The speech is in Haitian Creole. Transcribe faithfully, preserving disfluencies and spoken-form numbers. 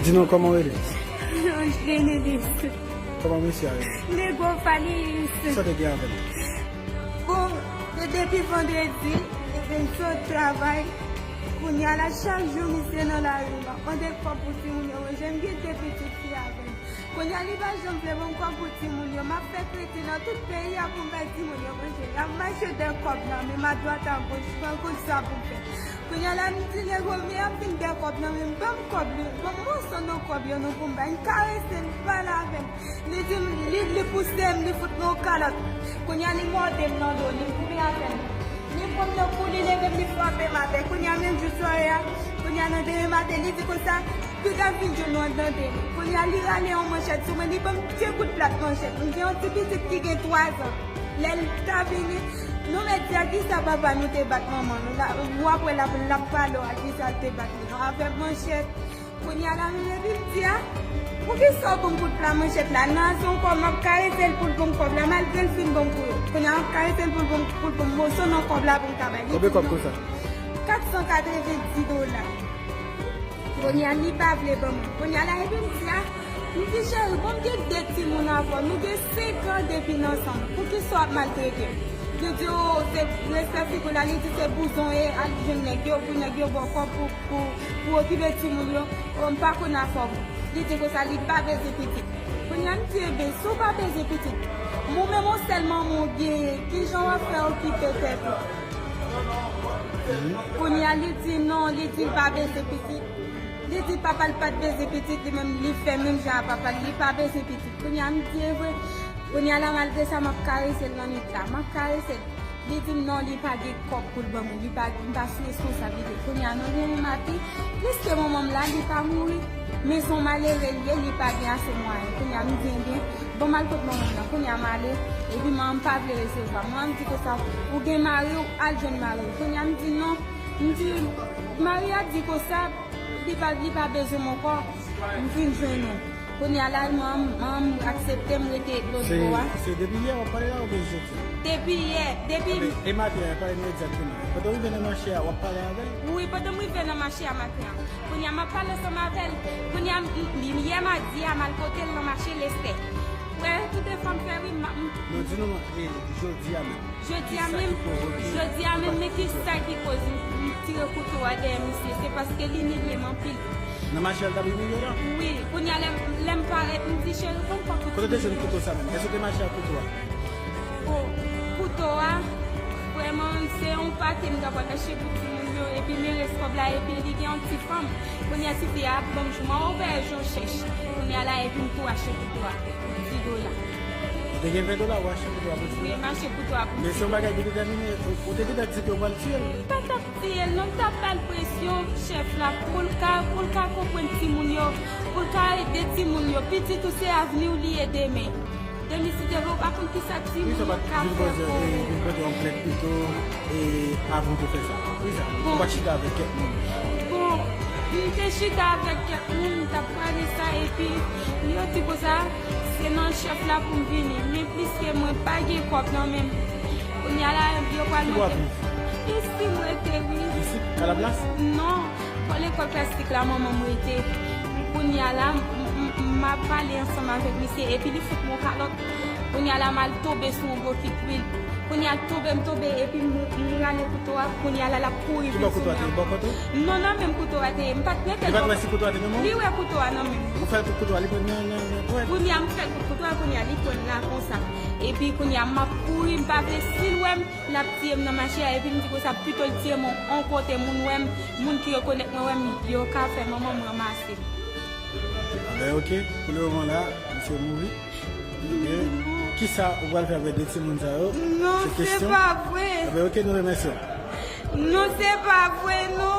Di nou kòman w rele? Angeline Elis. Kòman mesye a rele? Nego Falis. Sa w te gen avè l? Bon, se depi vandredi, depi m sot travay, kounye a la chak jou misye nan lari, m ap mande kòb pou timoun yo manje, m gen de pitit fi avè m. Kounye a li pa janm vle ban m kòb pou timoun yo, m ap fè kredi nan tout peyi a pou m bay timoun yo manje. L ap mache dèyè kòb nan men m adwat agoch, m pa konn sa pou m fè. Kounye a la, m di nego, men ap vin dèyè kòb nan men m, ban m kòb li, ban m moso nan kòb yo non pou m bay. M karese l, li pale avè m. Li di m, li, li pouse m, li fout m yon kalòt. Kounye a, li mòde m nan do, li goumen avè m. Li pran m nan kou, li leve m, li frape m atè. Kounye a, menm jou sware a, kounye a, nan demen maten, li di konsa, piga vin jwenn nou anndan demen. Kounye a, li rale yon manchèt sou mwen, li ban m de kout plat manchèt. M gen yon ti pitit ki gen twa zan. Lè l ta vini, nou mèt di a kisa papa nou te bat manman nou la, w ap wè l ap, l ap pale w a kisa l te bat li an avèk manchèt. Kounye a la, menm epi m di a, poukisa w ban m kout pla manchèt la? Nan se yon kòb, m ap karese l pou l ban m kòb la, malgre l fin ban m kou yo. Kounye a, m ap karese l pou l ban m, pou l ban m moso nan kòb la pou m ka bay li. Konbyen kòb konsa? Kat san katrevenndis dola. Kounye a, li pa vle ban mwen. Kounye a la, epi m di a, m di, cheri, bon, m gen de timoun avè w, nou gen senk an depi n ansanm. Poukisa w ap maltrete m? Li di, o, se respè figi w la, li di se bouzon e al jwenn nèg yo, pou nèg yo ba w kòb pou, pou, pou okipe timoun yo. O, m pa konn afè w. Li di konsa, li pa bezwen pitit. Kounye a, m di, enben, si w pa bezwen pitit, ou menm yon sèl manman w genyen, kijan w ap fè okipe tèt ou? Kounye a, li di non, li di l pa bezwen pitit. Li di papa l pa t bezwen pitit, li menm li fè menm jan a papa l, li pa bezwen pitit. Kounye a, m di e vre. Kounye a la, malgre sa, m ap karese l nan nwit la, m ap karese l. Li di m non, li pa gen kòb pou l ban mwen, li pa, li pa sou responsablite. Kounye a, nan demen maten, prèske manman m la, li pa mouri. Men se yon malere l ye, li pa gen ase mwayen. Kounye a, m di, enben, ban m al kot manman m nan. Kounye a, m ale, epi manman m pa vle resevwa m. Manman m di konsa, ou gen mari w, al jwenn mari w. Kounye a, m di non. M di, mari a di konsa, li pa, li pa bezwen m ankò. M fin jwenn ou. Kounye a la, manman m, manman m aksepte m rete lòt bò a. Se, se depi yè w ap pale la oubyen jodi? Depi yè, depi. E, e maten an, pale nou egzakteman. Pandan w rive nan mache a, w ap pale avè l? Wi, pandan m rive nan mache a maten an. Kounye a, m ap pale ansanm avè l. Kounye a, m, m, yè madi a, m al kote l nan mache Lestè. Wè, tout efò m fè, wi, m, m. Non, di nou, e, jodi a menm. Jodi a menm, jodi a menm, men ki sa ki koz m, m tire kouto a dèyè misye, se paske l imilye m anpil. Nan mache a l t ap imilye w la? Wi, kounye a lè, lè m parèt, m di, cheri, pran kòb pou timoun yo. Kote w te jwenn kouto sa menm? Èske w te mache ak kouto a? Bon, kouto a, vrèman, se yon pate m ta pral achte pou timoun yo, epi men rès kòb la, epi li gen yon ti fanm. Kounye a, tifi a ap ban m jou, m a ouvè yon chèch. Kounye a la, epi m tou achte kouto a. Di dola. Ou te gen ven dola, ou achte kouto a pou timoun yo? Wi, m achte kouto a pou timoun yo. Men se yon bagay ki detèmine, ou, ou te gentan di ke w pral tiye l? M pa t ap tiye l, non, m t ap ba l presyon, chèf la, pou l ka, pou l ka konprann timoun yo, pou l ka ede timoun yo. Pitit ou se avni w li ye demen. Demen, si Dye vle, ou pa konn kisa timoun yo ka fè pou ou. Poukisa w pa t vin poze, e, vin pote yon plent pito, e, avan w te fè sa? Poukisa? Ou pa t chita avèk kèk moun? Bon, m te chita avèk kèk moun, m t ap pale sa, epi yo di konsa, se nan chèf la pou m vini. Men pliske mwen pa gen kòb nan men m. Kounye a la, yo pral mande m. Ki bò w ap viv? Isi m rete, wi. Isi, Kalablas? Non, bò lekòl klasik la, manman m rete. Kounye a la, m, m, m, m ap pale ansanm avèk misye, epi li fout m yon kalòt. Kounye a la, m al tonbe sou yon bokit lwil. Kounye a, tonbe, m tonbe, epi m, m rale kouto a. Kounye a la, l ap kouri vin sou mwen ankò. Ki bò kouto a te ye? Bò kont ou? Non, nan men m kouto a te ye. M pa t mete l bò kont. Li pa t wè si kouto a te nan men w? Li wè kouto a nan men m. Ou fè l kout kouto a, li pran nan, nan, nan pwèt? Kounye a, m fè l kout kouto a, kounye a, li pran l la konsa. Epi, kounye a, m ap kouri, m pa vle, si l wè m, l ap tiye m nan mache a, epi m di konsa, pito l tiye m yon kote, moun wè m, moun ki rekonèt mwen wè m, yo ka fè manman m ranmase m. Anben, oke, pou le moman la, misye mouri. Oke. Kisa ou pral fè avèk de timoun sa yo? Non, se pa vre. Anben, oke, nou remèsye w. Non, se pa vre, non.